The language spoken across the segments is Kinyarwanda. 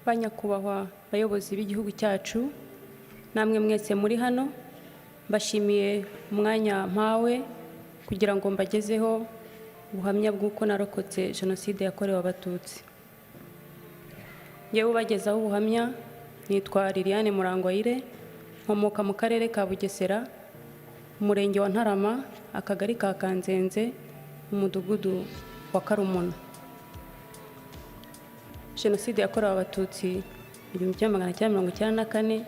Ba nyakubahwa bayobozi b'igihugu cyacu, namwe mwese muri hano, mbashimiye umwanya mpawe kugira ngo mbagezeho ubuhamya bw'uko narokotse Jenoside yakorewe Abatutsi. Ngewe ubagezaho ubuhamya nitwa Liliane Murangwayire, nkomoka mu Karere ka Bugesera, Umurenge wa Ntarama, Akagari ka Kanzenze, Umudugudu wa Karumuna. Jenoside yakorewe Abatutsi mu 1994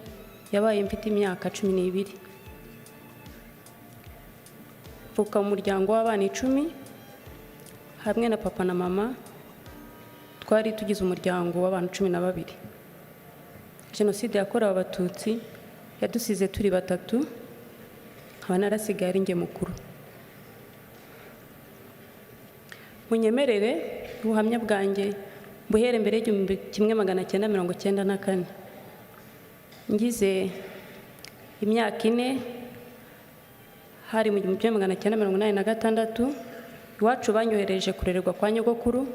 yabaye mfite imyaka 12. Mvuka mu muryango w'abana 10, hamwe na papa na mama twari tugize umuryango w'abantu 12. Jenoside yakorewe Abatutsi yadusize turi batatu, nkaba narasigaye ari njye mukuru. Munyemerere ubuhamya bwanjye buhere mbere y'1994. Ngize imyaka 4, hari mu 1986, iwacu banyohereje kurererwa kwa nyogokuru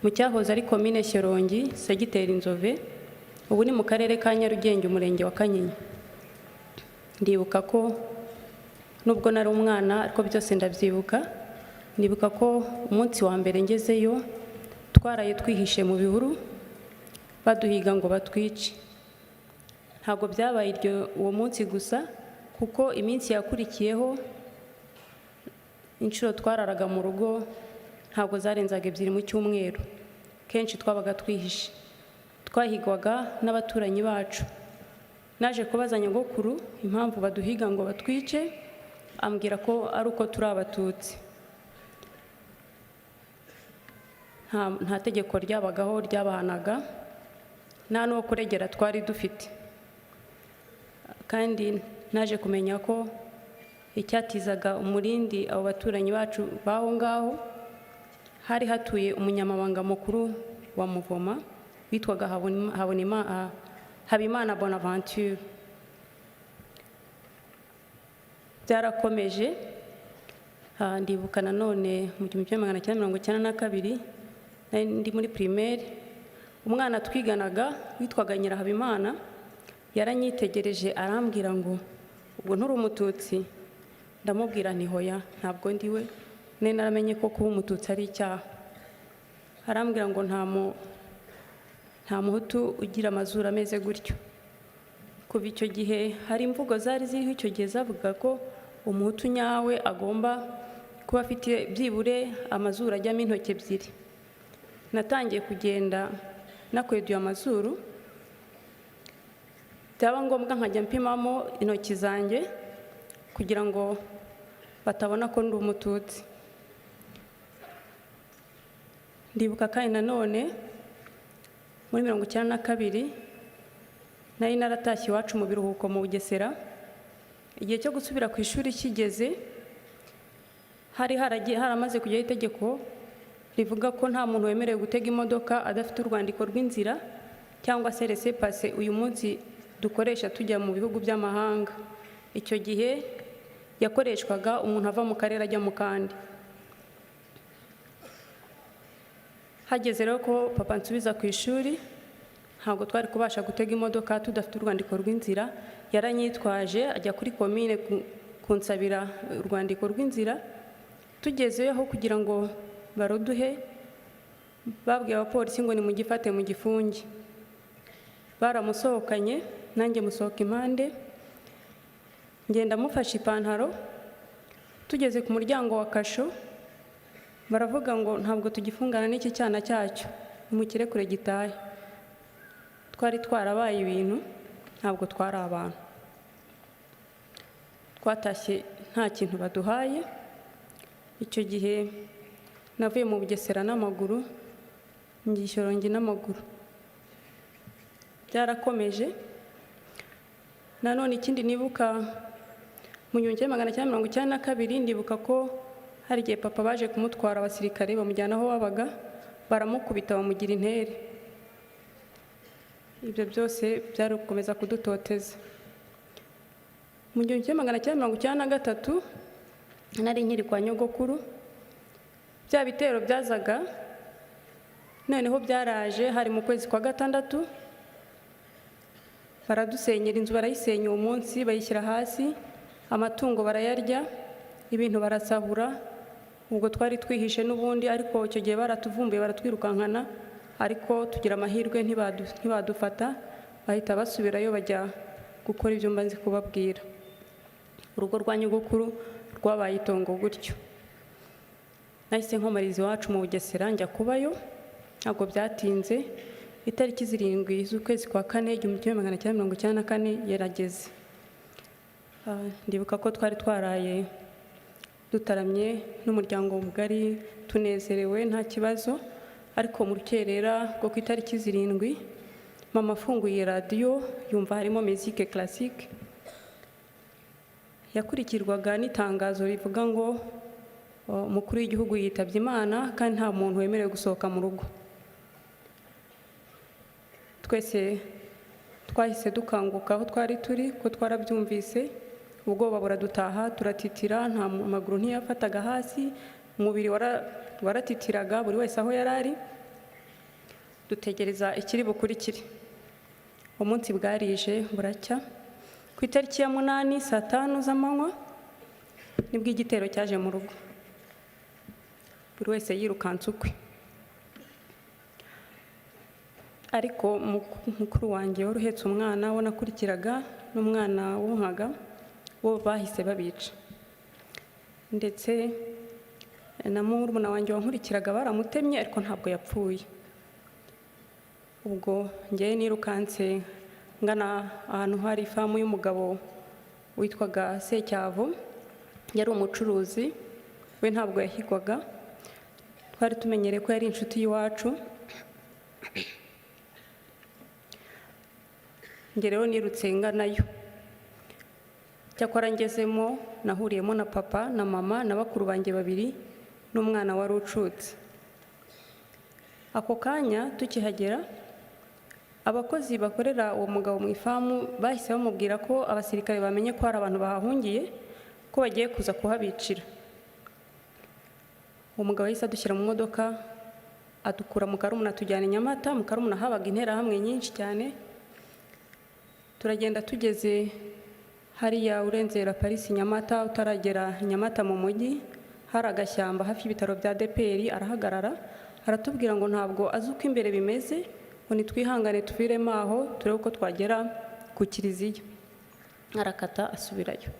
mu cyahoze ari Komine Shyorongi, Segiteri Nzove, ubu ni mu Karere ka Nyarugenge, Umurenge wa Kanyinya. Ndibuka ko nubwo nari umwana ariko byose ndabyibuka. Ndibuka ko umunsi wa mbere ngezeyo twaraye twihishe mu bihuru baduhiga ngo batwice. Ntabwo byabaye iryo uwo munsi gusa, kuko iminsi yakurikiyeho inshuro twararaga mu rugo ntabwo zarenzaga 2 mu cyumweru. Kenshi twabaga twihishe, twahigwaga n'abaturanyi bacu. Naje kubaza nyogokuru impamvu baduhiga ngo batwice, ambwira ko ari uko turi Abatutsi. Nta tegeko ryabagaho ryabahanaga, nta n'uwo kuregera twari dufite. Kandi naje kumenya ko icyatizaga umurindi abo baturanyi bacu b'aho ngaho, hari hatuye umunyamabanga mukuru wa Muvoma witwaga Habimana Bonaventure. Byarakomeje. Ndibuka nanone mu 1992, nari ndi muri primaire, umwana twiganaga witwaga Nyirahabimana yaranyitegereje arambwira ngo: "Ubwo nturi Umututsi?" Ndamubwira nti: "Hoya, ntabwo ndiwe." Nari naramenye ko kuba Umututsi ari icyaha. Arambwira ngo: "Nta Muhutu ugira amazuru ameze gutyo." Kuva icyo gihe hari imvugo zari ziriho icyo gihe zavuga ko Umuhutu nyawe agomba kuba afite byibure amazuru ajyamo intoki ebyiri. Natangiye kugenda nakweduye amazuru, byaba ngombwa nkajya mpimamo intoki zanjye kugira ngo batabona ko ndi Umututsi. Ndibuka kandi nanone muri 92 nari naratashye iwacu mu biruhuko mu Bugesera. Igihe cyo gusubira ku ishuri kigeze, hari haramaze kujyaho itegeko rivuga ko nta muntu wemerewe gutega imodoka adafite urwandiko rw'inzira cyangwa se laissez-passer uyu munsi dukoresha tujya mu bihugu by'amahanga. Icyo gihe yakoreshwaga umuntu ava mu karere ajya mu kandi. Hageze rero ko papa nsubiza ku ishuri, ntabwo twari kubasha gutega imodoka tudafite urwandiko rw'inzira. Yaranyitwaje ajya kuri komine kunsabira urwandiko rw'inzira. Tugezeyo, aho kugira ngo baruduhe, babwiye abapolisi ngo nimugifate mu gifunge. Baramusohokanye, nanjye musohoka impande, ngenda mufashe ipantaro. Tugeze ku muryango wa kasho, baravuga ngo: "Ntabwo tugifungana n'iki cyana cyacyo, nimukirekure gitahe." Twari twarabaye ibintu, ntabwo twari abantu. Twatashye nta kintu baduhaye. Icyo gihe navuye mu Bugesera n'amaguru, njya i Shyorongi n'amaguru. Byarakomeje. Nanone ikindi nibuka, mu 1992, ndibuka ko hari igihe papa baje kumutwara abasirikare, bamujyana aho babaga, baramukubita bamugira intere. Ibyo byose byari gukomeza kudutoteza. Mu 1993 nari nkiri kwa nyogokuru. Bya bitero byazaga noneho byaraje, hari mu kwezi kwa gatandatu. Baradusenyera inzu, barayisenya uwo munsi, bayishyira hasi, amatungo barayarya, ibintu barasahura. Ubwo twari twihishe n'ubundi, ariko icyo gihe baratuvumbuye, baratwirukankana, ariko tugira amahirwe ntibadufata, bahita basubirayo bajya gukora ibyo mba nzi kubabwira. Urugo rwa nyogokuru rwabaye itongo gutyo. Nahise nkomariza iwacu mu Bugesera, njya kubayo. Ntabwo byatinze, itariki 7 z'ukwezi kwa kane 1994 yarageze. Ndibuka ko twari twaraye dutaramye n'umuryango mugari, tunezerewe, nta kibazo. Ariko mu rukerera rwo ku itariki 7, mama afunguye radiyo yumva harimo musique classique yakurikirwaga n'itangazo rivuga ngo umukuru w'igihugu yitabye Imana kandi nta muntu wemerewe gusohoka mu rugo. Twese twahise dukanguka aho twari turi, ko twarabyumvise, ubwoba buradutaha, turatitira, nta maguru ntiyafataga hasi, umubiri waratitiraga, buri wese aho yari ari, dutegereza ikiri bukurikire. Umunsi bwarije buracya, ku itariki ya 8 saa 5 z'amanywa nibwo igitero cyaje mu rugo, buri wese yirukanse ukwe. Ariko mukuru wanjye wari uhetse umwana we nakurikiraga n'umwana wonkaga, bo bahise babica, ndetse na murumuna wanjye wankurikiraga baramutemye, ariko ntabwo yapfuye. Ubwo ngewe nirukanse ngana ahantu hari ifamu y'umugabo witwaga Secyavu, yari umucuruzi, we ntabwo yahigwaga, twari tumenyereye ko yari inshuti y'iwacu. Njye rero nirutse nganayo. Cyakora ngezemo nahuriyemo na papa na mama na bakuru banjye babiri n'umwana wari ucutse. Ako kanya tukihagera, abakozi bakorera uwo mugabo mu ifamu bahise bamubwira ko abasirikare bamenye ko hari abantu bahahungiye, ko bagiye kuza kuhabicira. Uwo mugabo yahise adushyira mu modoka, adukura mu Karumuna, atujyana i Nyamata. Mu Karumuna habaga interahamwe nyinshi cyane. Turagenda, tugeze hariya urenzera Parisi Nyamata, utaragera Nyamata mu mujyi, hari agashyamba hafi y'ibitaro bya ADEPR, arahagarara aratubwira ngo ntabwo azi uko imbere bimeze, ngo nitwihangane tuviremo aho turebe uko twagera ku kiliziya. Arakata asubirayo.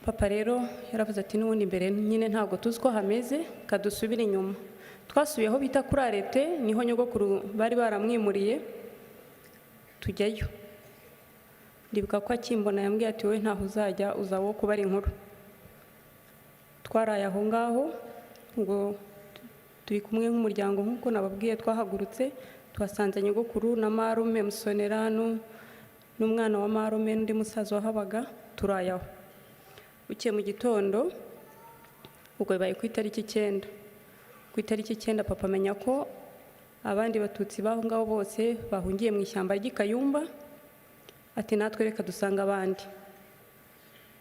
Papa rero yaravuze ati n'ubundi imbere nyine ntabwo tuzi uko hameze, kadusubire inyuma. Twasubiye aho bita kuri arete, niho nyogokuru bari baramwimuriye, tujyayo. Ndibuka ko akimbona yambwiye ati wowe ntaho uzajya, uzaba uwo kubara inkuru. Twaraye aho ngaho ngo turi kumwe nk'umuryango. Nk'uko nababwiye, twahagurutse tuhasanze nyogokuru na marume Musonera n'umwana wa marume n'undi musaza wahabaga, turaye aho. Bukeye mu gitondo, ubwo bibaye ku itariki 9, ku itariki 9 papa amenya ko abandi Batutsi b'aho ngaho bose bahungiye mu ishyamba ry'i Kayumba, ati natwe reka dusanga abandi.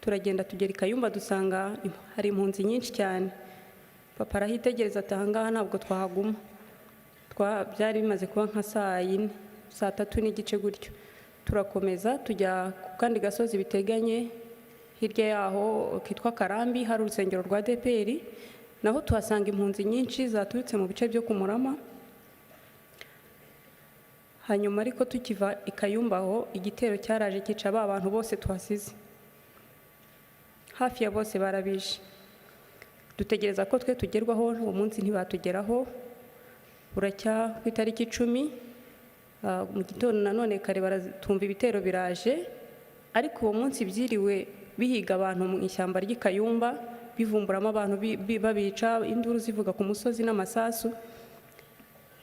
Turagenda tugera i Kayumba, dusanga hari impunzi nyinshi cyane. Papa arahitegereza ati aha ngaha ntabwo twahaguma. Byari bimaze kuba nka saa 4, saa 3 n'igice gutyo. Turakomeza tujya ku kandi gasozi biteganye hirya yaho kitwa Karambi, hari urusengero rwa ADEPR, naho tuhasanga impunzi nyinshi zaturutse mu bice byo ku Murama. Hanyuma ariko tukiva i Kayumba aho, igitero cyaraje cyica ba bantu bose tuhasize, hafi ya bose barabishe. Dutegereza ko twe tugerwaho, uwo munsi ntibatugeraho. Buracya ku itariki 10, mu gitondo nanone kare tumva ibitero biraje, ariko uwo munsi byiriwe bihiga abantu mu ishyamba ry'i Kayumba, bivumburamo abantu, babica, induru zivuga ku musozi n'amasasu.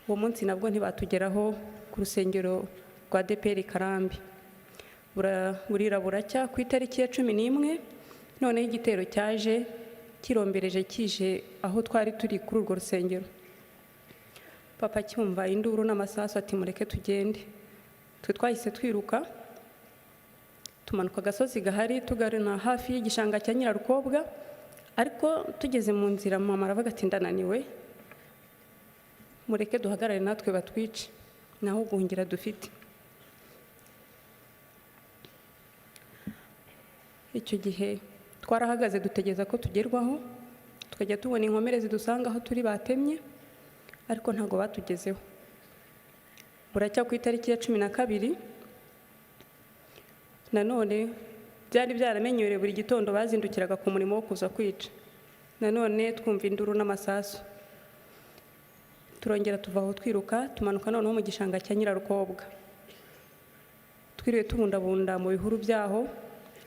Uwo munsi nabwo ntibatugeraho ku rusengero rwa ADEPR Karambi. Burira buracya, ku itariki ya 11 noneho igitero cyaje kirombereje, kije aho twari turi kuri urwo rusengero. Papa acyumva induru n'amasasu ati mureke tugende. Twe twahise twiruka, tumanuka agasozi gahari tugana hafi y'igishanga cya Nyirarukobwa. Ariko tugeze mu nzira, mama aravuga ati ndananiwe, mureke duhagarare natwe batwice, naho guhungira dufite. Icyo gihe twarahagaze dutegereza ko tugerwaho, tukajya tubona inkomere zidusanga aho turi batemye, ariko ntabwo batugezeho. Buracya ku itariki ya 12, nanone byari byaramenyerewe, buri gitondo bazindukiraga ku murimo wo kuza kwica. Nanone twumva induru n'amasasu, turongera tuva aho twiruka, tumanuka noneho mu gishanga cya Nyirarukobwa. Twiriwe tubundabunda mu bihuru byaho,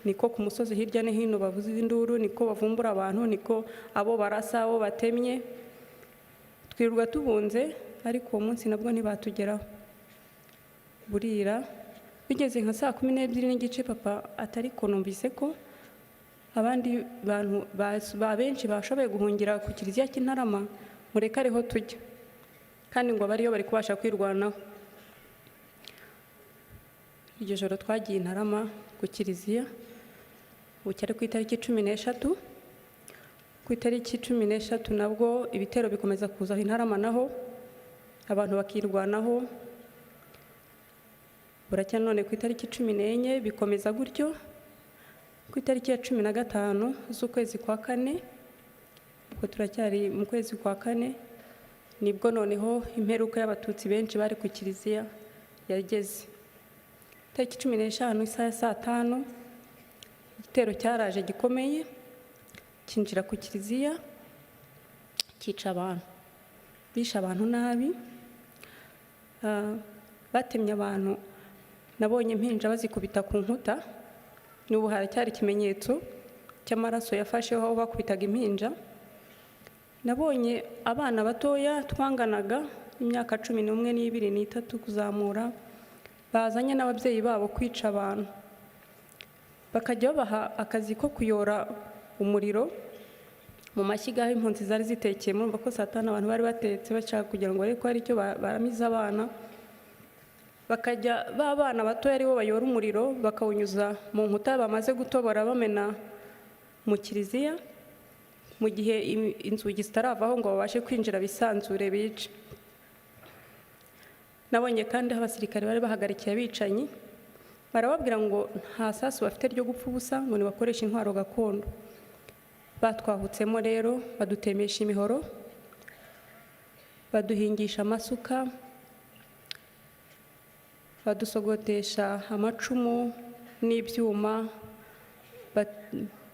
niko ku musozi hirya no hino bavuza induru, niko bavumbura abantu, niko abo barasa, abo batemye. Twirirwa tubunze, ariko uwo munsi nabwo ntibatugeraho. Burira bigeze nka saa 12:30, papa atari ko numvise ko abandi bantu benshi bashoboye guhungira ku kiliziya cy'Intarama, mureke ariho tujya, kandi ngo abariyo bari kubasha kwirwanaho. Iryo joro twagiye Intarama ku kiliziya, bucyari ku itariki 13. Ku itariki 13 nabwo ibitero bikomeza kuza aho Intarama, naho abantu bakirwanaho. Buracya none ku itariki 14 bikomeza gutyo. Ku itariki ya 15 z'ukwezi kwa kane, ubwo turacyari mu kwezi kwa kane, nibwo noneho imperuka y'abatutsi benshi bari ku kiliziya yageze. Itariki 15 isaha ya saa 5, igitero cyaraje gikomeye, cyinjira ku kiliziya, cyica abantu, bishe abantu nabi, batemye abantu. Nabonye impinja bazikubita ku nkuta, n'ubu haracyari ikimenyetso cy'amaraso yafasheho aho bakubitaga impinja. Nabonye abana batoya twanganaga imyaka 11 n'ibiri n'itatu kuzamura, bazanye n'ababyeyi babo kwica abantu, bakajya babaha akazi ko kuyora umuriro mu mashyiga aho impunzi zari zitekeye. Murumva ko saa 5 abantu bari batetse bashaka kugira ngo barebe ko hari icyo baramiza abana. Bakajya ba bana batoya aribo bayora umuriro, bakawunyuza mu nkuta bamaze gutobora bamena mu kiliziya, mu gihe inzugi zitaravaho ngo babashe kwinjira bisanzure bice. Nabonye kandi aho abasirikare bari bahagarikiye abicanyi, barababwira ngo nta sasu bafite ryo gupfa ubusa, ngo nibakoreshe intwaro gakondo. Batwahutsemo rero, badutemesha imihoro, baduhingisha amasuka, badusogotesha amacumu n'ibyuma,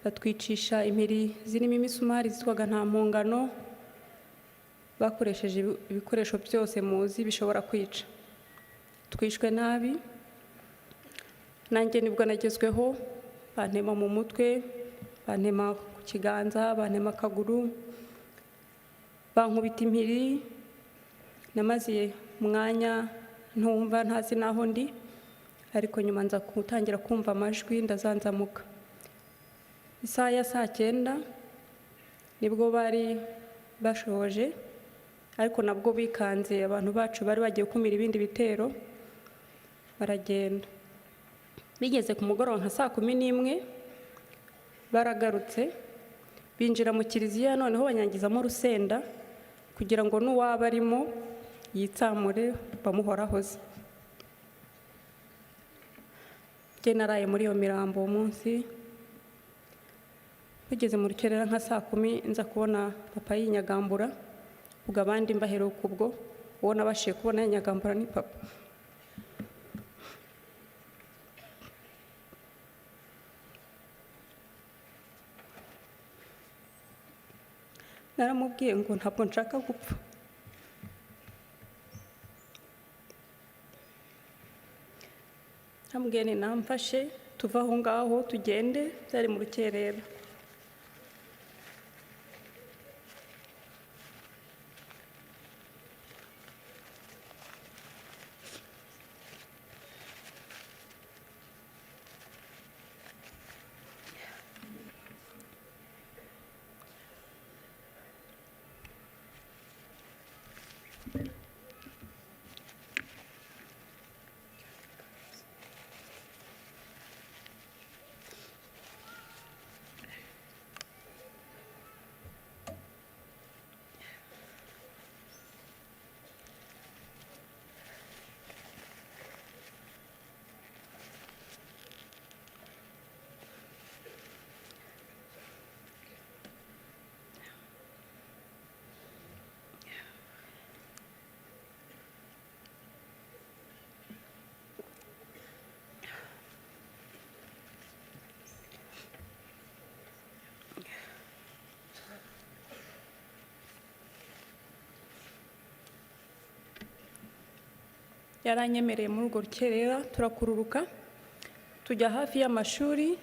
batwicisha impiri zirimo imisumari zitwaga nta mpongano. Bakoresheje ibikoresho byose muzi bishobora kwica. Twishwe nabi, nanjye nibwo nagezweho, bantema mu mutwe, bantema ku kiganza, bantema akaguru, bankubita impiri. Namaze umwanya ntumva, ntazi naho ndi, ariko nyuma nza gutangira kumva amajwi, ndazanzamuka. Isaha ya saa 9 nibwo bari bashoje, ariko nabwo bikanze abantu bacu bari bagiye gukumira ibindi bitero, baragenda. Bigeze ku mugoroba nka saa 11 baragarutse, binjira mu kiliziya, noneho banyangizamo urusenda kugira ngo n'uwaba arimo yitsamure bamuhorahoze. Njye naraye muri iyo mirambo uwo munsi. Bigeze mu rukerera nka saa 10 nza kubona papa yinyagambura, ubwo abandi mbaheruka ubwo, uwo nabashije kubona yinyagambura ni papa. Naramubwiye ngo ntabwo nshaka gupfa. Namubwiye nti namfashe tuve aho ngaho tugende, byari mu rukerera. Yaranyemereye muri urwo rukerera, turakururuka tujya hafi y'amashuri.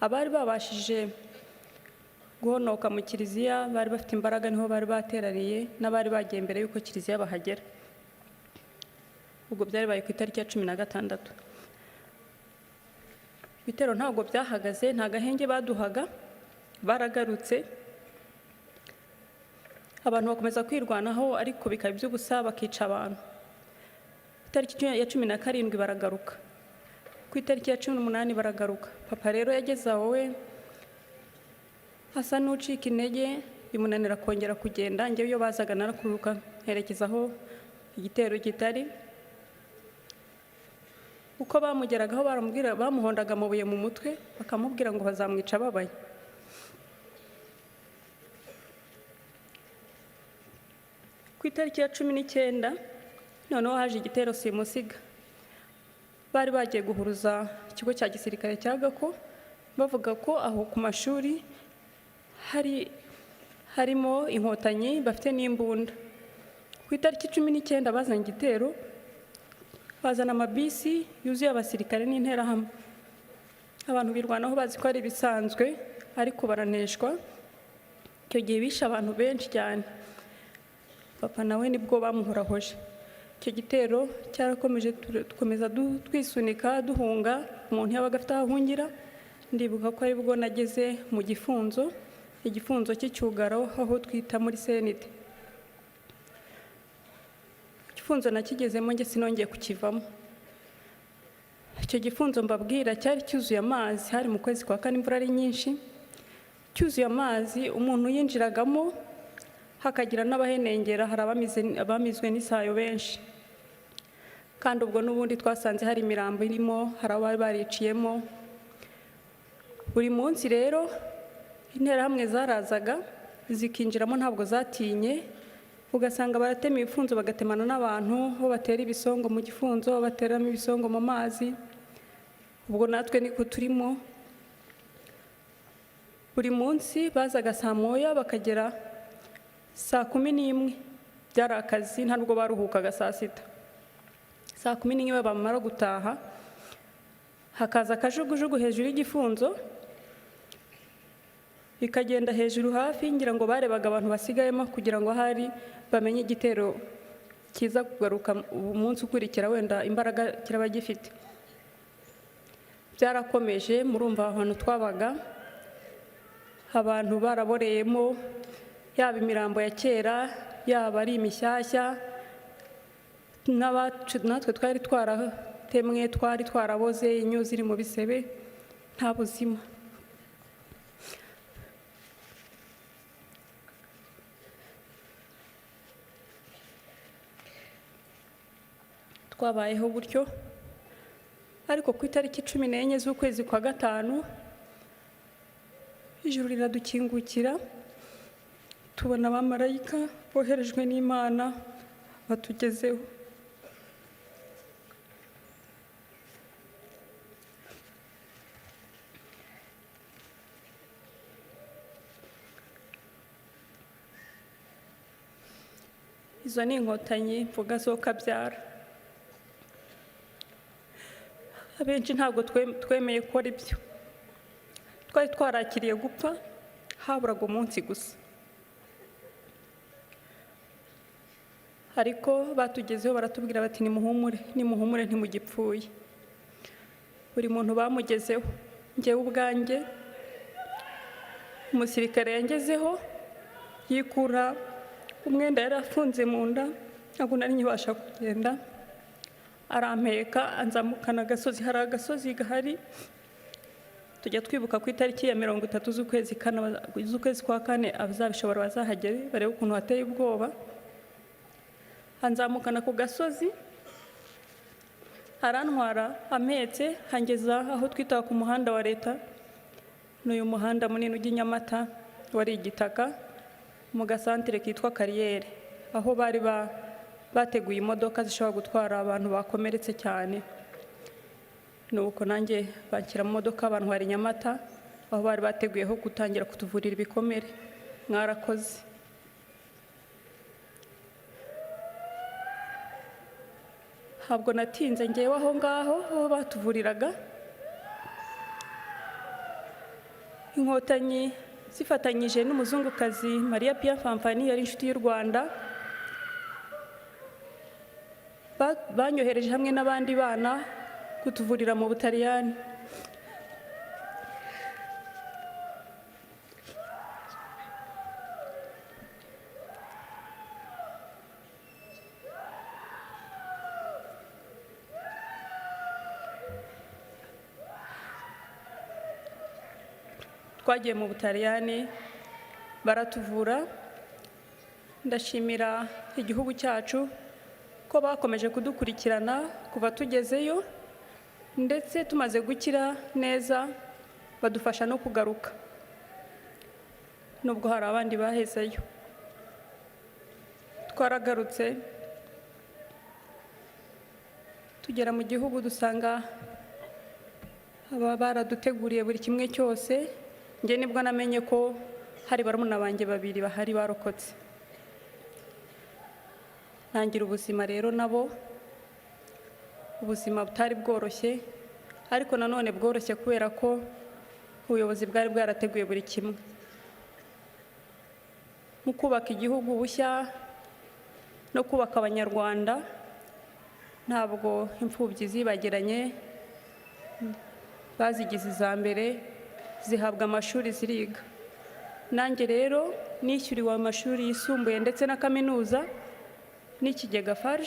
Abari babashije guhonoka mu kiliziya bari bafite imbaraga, niho bari bateraniye n'abari bagiye mbere y'uko kiliziya bahagera. Ubwo byari ku itariki ya 16. Ibitero ntabwo byahagaze, nta gahenge baduhaga, baragarutse. Abantu bakomeza kwirwanaho ariko bikaba iby'ubusa, bakica abantu. Itariki ya 17 baragaruka, ku itariki ya 18 baragaruka. Papa rero yageze aho we asa n'ucika intege, bimunanira kongera kugenda. Njyewe iyo bazaga narakururuka nkerekeza aho igitero kitari. Uko bamugeragaho baramubwira, bamuhondaga amabuye mu mutwe, bakamubwira ngo bazamwica ababaye. Ku itariki ya 19 noneho haje igitero simusiga. Bari bagiye guhuruza ikigo cya gisirikare cya Gako, bavuga ko aho ku mashuri harimo inkotanyi bafite n'imbunda. Ku itariki 19 bazanye igitero, bazana amabisi yuzuye abasirikare n'interahamwe. Abantu birwanaho bazi ko ari ibisanzwe, ariko baraneshwa. Icyo gihe bishe abantu benshi cyane. Papa nawe nibwo bamuhorahoje. Icyo gitero cyarakomeje, dukomeza twisunika duhunga, umuntu yabaga afite aho ahungira. Ndibuka ko aribwo nageze mu gifunzo, igifunzo cy'icyugaro, aho twita muri senide. Igifunzo nakigezemo njye sinongeye kukivamo. Icyo gifunzo mbabwira cyari cyuzuye amazi, hari mu kwezi kwa kane, imvura ari nyinshi, cyuzuye amazi. Umuntu yinjiragamo hakagira n'abahenengera, hari abamizwe n'isayo benshi. Kandi ubwo n'ubundi twasanze hari imirambo irimo, hari abari bariciyemo. Buri munsi rero interahamwe zarazaga zikinjiramo, ntabwo zatinye. Ugasanga baratema ibifunzo, bagatemana n'abantu, aho batera ibisongo mu gifunzo, bateramo ibisongo mu mazi. Ubwo natwe niko turimo. Buri munsi bazaga saa moya bakagera saa 11, byari akazi, ntabwo baruhukaga saa sita. Saa 11 bamara gutaha, hakaza akajugujugu hejuru y'igifunzo, bikagenda hejuru hafi, ngira ngo barebaga abantu basigayemo kugira ngo ahari bamenye igitero kiza kugaruka umunsi ukurikira, wenda imbaraga kiraba gifite. Byarakomeje, murumva ahantu twabaga abantu baraboreyemo, yaba imirambo ya kera, yaba ari imishyashya, natwe twari twaratemwe, twari twaraboze, inyo ziri mu bisebe, nta buzima. Twabayeho gutyo, ariko ku itariki 14 z'ukwezi kwa 5 ijuru riradukingukira, tubona abamarayika boherejwe n'Imana batugezeho. Izo ni inkotanyi mvuga zo kabyara. Abenshi ntabwo twemeye ko ari byo. Twari twarakiriye gupfa, haburaga umunsi gusa. Ariko batugezeho baratubwira bati nimuhumure, nimuhumure ntimugipfuye. Buri muntu bamugezeho, njyewe ubwanjye umusirikare yangezeho yikura umwenda yari afunze mu nda, ntabwo nari nkibasha kugenda, arampeka anzamukana agasozi. Hari agasozi gahari tujya twibuka ku itariki ya 30 z'ukwezi kwa kane, abazabishobora bazahagere barebe ukuntu hateye ubwoba. Anzamukana ku gasozi, arantwara ampetse, hangeza aho twita ku muhanda wa leta, n'uyu muhanda munini ujya i Nyamata wari igitaka, mu gasantere kitwa Kariyeri, aho bari bateguye imodoka zishobora gutwara abantu bakomeretse cyane. Nuko nanjye banshyira mu modoka bantwara i Nyamata, aho bari bateguyeho gutangira kutuvurira ibikomere. Mwarakoze. Ntabwo natinze ngewe aho ngaho aho batuvuriraga. Inkotanyi zifatanyije n'umuzungukazi Maria Pia Fanfani, yari inshuti y'u Rwanda, banyohereje hamwe n'abandi bana kutuvurira mu Butaliyani. Twagiye mu Butaliyani baratuvura. Ndashimira igihugu cyacu ko bakomeje kudukurikirana kuva tugezeyo, ndetse tumaze gukira neza badufasha no kugaruka, nubwo hari abandi bahezeyo. Twaragarutse tugera mu gihugu, dusanga aba baraduteguriye buri kimwe cyose. Njye nibwo namenye ko hari barumuna banjye babiri bahari barokotse. Ntangira ubuzima rero nabo, ubuzima butari bworoshye, ariko nanone bworoshye kubera ko ubuyobozi bwari bwarateguye buri kimwe. Mu kubaka igihugu bushya no kubaka Abanyarwanda, ntabwo imfubyi zibagiranye, bazigize iza mbere, zihabwa amashuri ziriga. Nanjye rero nishyuriwe amashuri yisumbuye ndetse na kaminuza n'ikigega FARG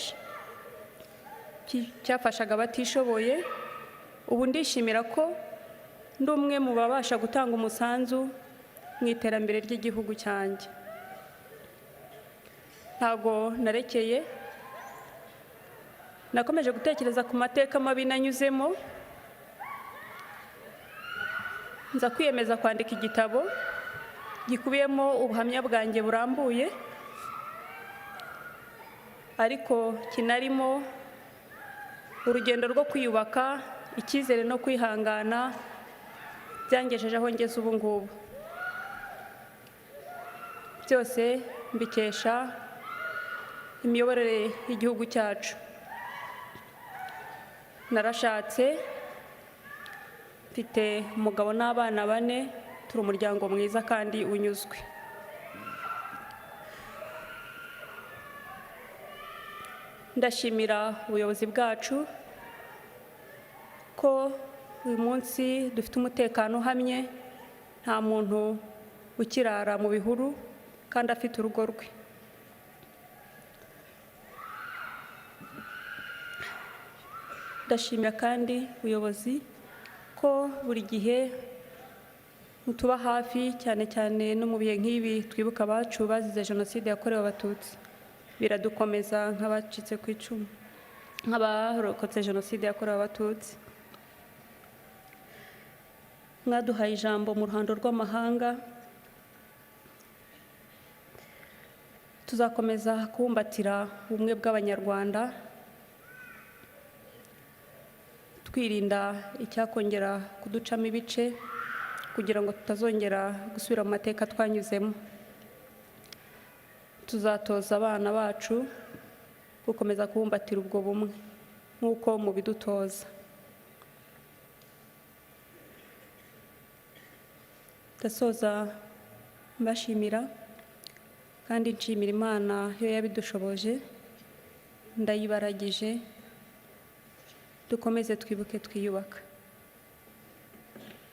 cyafashaga abatishoboye. Ubu ndishimira ko ndi umwe mu babasha gutanga umusanzu mu iterambere ry'igihugu cyanjye. Ntago narekeye, nakomeje gutekereza ku mateka mabi nanyuzemo, nza kwiyemeza kwandika igitabo gikubiyemo ubuhamya bwanjye burambuye, ariko kinarimo urugendo rwo kwiyubaka, icyizere no kwihangana byangejeje aho ngeze ubu ngubu. Byose mbikesha imiyoborere y'igihugu cyacu. Narashatse, mfite umugabo n'abana bane, turi umuryango mwiza kandi unyuzwe. Ndashimira ubuyobozi bwacu ko uyu munsi dufite umutekano uhamye, nta muntu ukirara mu bihuru kandi afite urugo rwe. Ndashimira kandi ubuyobozi ko buri gihe mutuba hafi, cyane cyane no mu bihe nk'ibi twibuka abacu bazize Jenoside yakorewe Abatutsi. Biradukomeza nk'abacitse ku icumu, nk'abarokotse Jenoside yakorewe Abatutsi. Mwaduhaye ijambo mu ruhando rw'amahanga, tuzakomeza kubumbatira ubumwe bw'Abanyarwanda, twirinda icyakongera kuducamo ibice kugira ngo tutazongera gusubira mu mateka twanyuzemo. Tuzatoza abana bacu gukomeza kubumbatira ubwo bumwe nk'uko mubidutoza. Ndasoza mbashimira kandi nshimira Imana yo yabidushoboje, ndayibaragije. Dukomeze twibuke twiyubaka.